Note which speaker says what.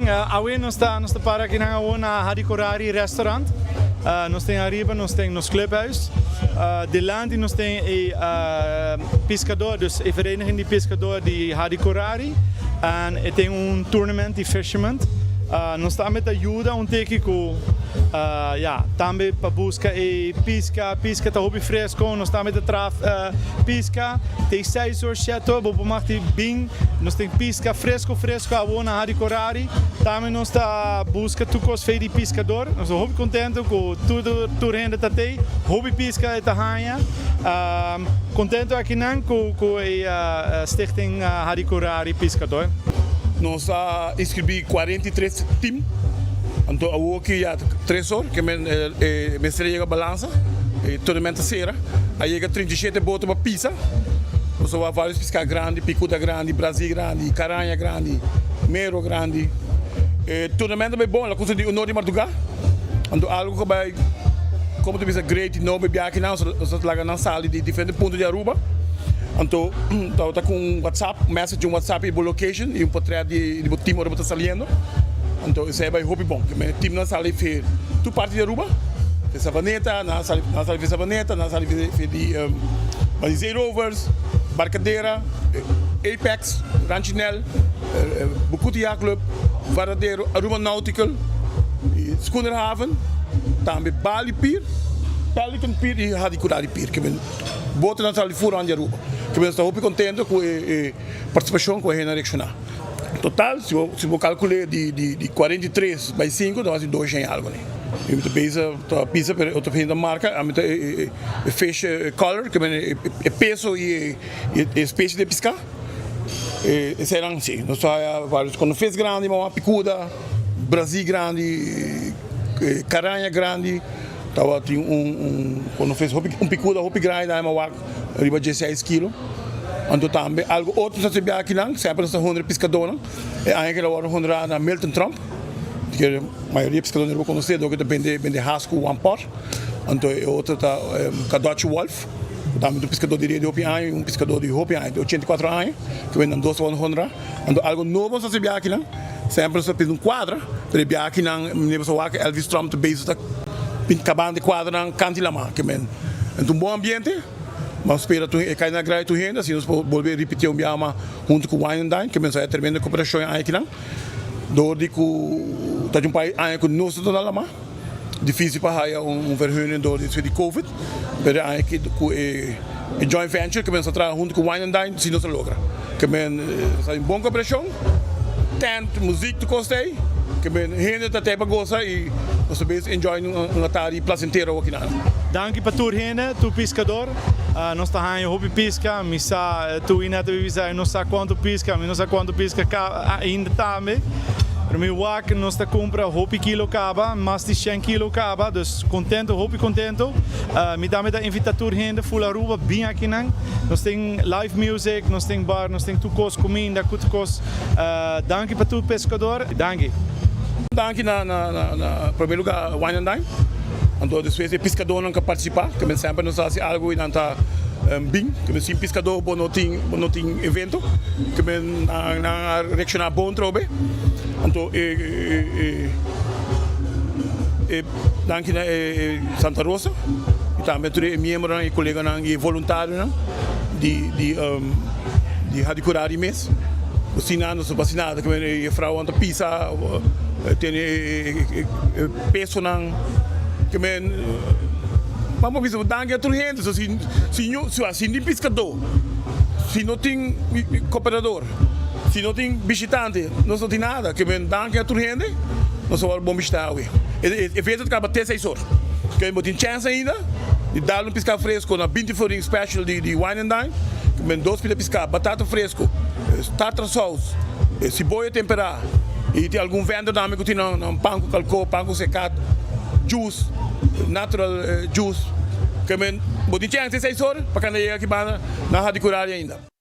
Speaker 1: Awe nos ta nos ta para aki nan awo na Hadicorari Restaurant. Nos tin ariba nos tin nos clubhuis. Dilanti nos tin e piscador, dus e vereniging di piscador di Hadicorari. En e tin un tournament di fisherman. Nos tambe ta yuda un tiki cu ya tambe pa busca e pisca. Pisca ta hopi fresco. Nos tambe ta traha pisca. Te seis or shete or bo por mag di bin. Nos tin pisca fresco fresco awo na Haricorari. Tambe nos ta busca tur cos fey di piscador. Nos ta hopi contento cu tur tur hende ta tey. Hopi pisca e ta haña. Contento akinan cu cu e Stichting Haricorari Piscador.
Speaker 2: Nos a inscribi 43 team. Anto awoki ya ta tres or ke men e mester a yega balansa. E tournament ta sera. A yega 37 boto pa pisa. Nos a wak varios piská grandi, pikuta grandi, brazí grandi, karaña grandi, mero grandi. E tournament a bai bon, la kusa di unor di mardugá. Anto algu ku a bai, komo ta bisa, great di nobo e biaha akinan, nos a laga nan sali di diferente punto di Aruba. Anto tabata ku un whatsapp, un message di un whatsapp i bo location i un potret di bo team ora bo ta saliendo. Anto esei a bai hopi bon. E teamnan a sali for tur parti di Aruba, for Savaneta, nan a sali for Savaneta, nan a sali for di. Bani Zeerovers, Barcadera, Apex, Ranchinel, Bucuti Yacht Club, Varadero, Aruba Nautical, Schoonerhaven, tambe Bali Pier, Pelican Pier y Hadicurari Pier. Ke men botonan sali for rond di Aruba. Ke men sta hopi contento cu e participacion cu a hende a reacciona. Total, si bo si bo calcule di di di 43 by 5 ta wasi 200 y algo. Mi ta bisa ta bisa pero otro hende ta marca ami ta e e fish color ke men e peso y e especie di pisca e eseinan si nos ta haya varios kono vis grandi mama picuda brazi grandi caraña grandi tabatin un un kono vis hopi un picuda hopi grandi nan a wak riba dieseis kilo anto tambe algo otro nos ta haci akinan semper nos ta hundra piscadornan e aña kila worde hundra na Milton Trump. Ke mayoria piskadó no konosé dor ke ta bende bende has ku one pot. Anto e otro ta Kadochi Wolf, ku tambe ta un piskadó di rei di hopi aña i un piskadó di hopi aña, di 84 aña, ke bende nan dos ta wòrdu honrá. Anto algu nobo nos ta hasi biaha akinan, semper nos ta pidi un kuadra, pero e biaha akinan mi a wak Elvis Trump ta bezig ta pinta kabando e kuadranan kanti lamá. Ke men ta un bon ambiente, mas spera tur e kai na agrada tur hende, asina nos por bolbe ripití un biaha mas huntu ku Wine and Dine, ke men sa e tremendo koperashon e aña akinan. Door di cu ta un par aña cu nos ta na lama, dificil pa haya un vergunning door di di covid, pero e aña aki cu e joint venture cu men sa traha hunto cu Wine and Dine si nos a logra. Ke men sa un bon cooperacion, tent, muziek tur cos ta ey, ke men hende ta tey pa goza y nos ta bezig enjoy un atardi placentero awo kinan.
Speaker 1: Danki pa tur hende, tur piscador. Nos ta haña hopi pisca, mi sa tu y Neta bisa e no sa cuanto pisca, mi no sa cuanto pisca ainda tambe, pero mi wak nos ta cumpra hopi kilo caba, mas di shen kilo caba, dus contento, hopi contento. Mi tambe ta invita tur hende full Aruba bin akinan, nos tin live music, nos tin bar, nos tin tur cos, cuminda, cu tur cos. Danki pa tur pescador, danki.
Speaker 2: Danki na na primer lugar Wine and Dine. Anto despues e piskadónan ka partisipá, ke men semper nos ta hasi algu i nan ta bin, ke men sin piskadó bo no tin bo no tin evento, ke men nan a reakshoná bon trobe. Anto e e danki na e Santa Rosa i tambe tur e miembronan i koleganan i e voluntarionan di di di Hadicurari mes ku sin nan nos no por hasi nada, ke men e fraunan ta pisa tene e. Pesonan ke men Mama bisa bo danki a tur hende so si si ñu si si tin piskadó si no tin koperador si no tin bishitante nos no tin nada ke men danki a tur hende nos a wòrdu bon bishitá awe e evento ta kaba te seis or ke bo tin chèns ainda di dal un piská fresko na binti florin special di di wine and dine ke men dos pida piská batata fresko tartar saus siboya temperá. I tin algun vendor tambe ku tin nan pan ku kalko, pan ku sekat, juice, natural juice. Ke men bo tin chèns e seis or pa kanda yega aki banda nan hadi kurari ainda.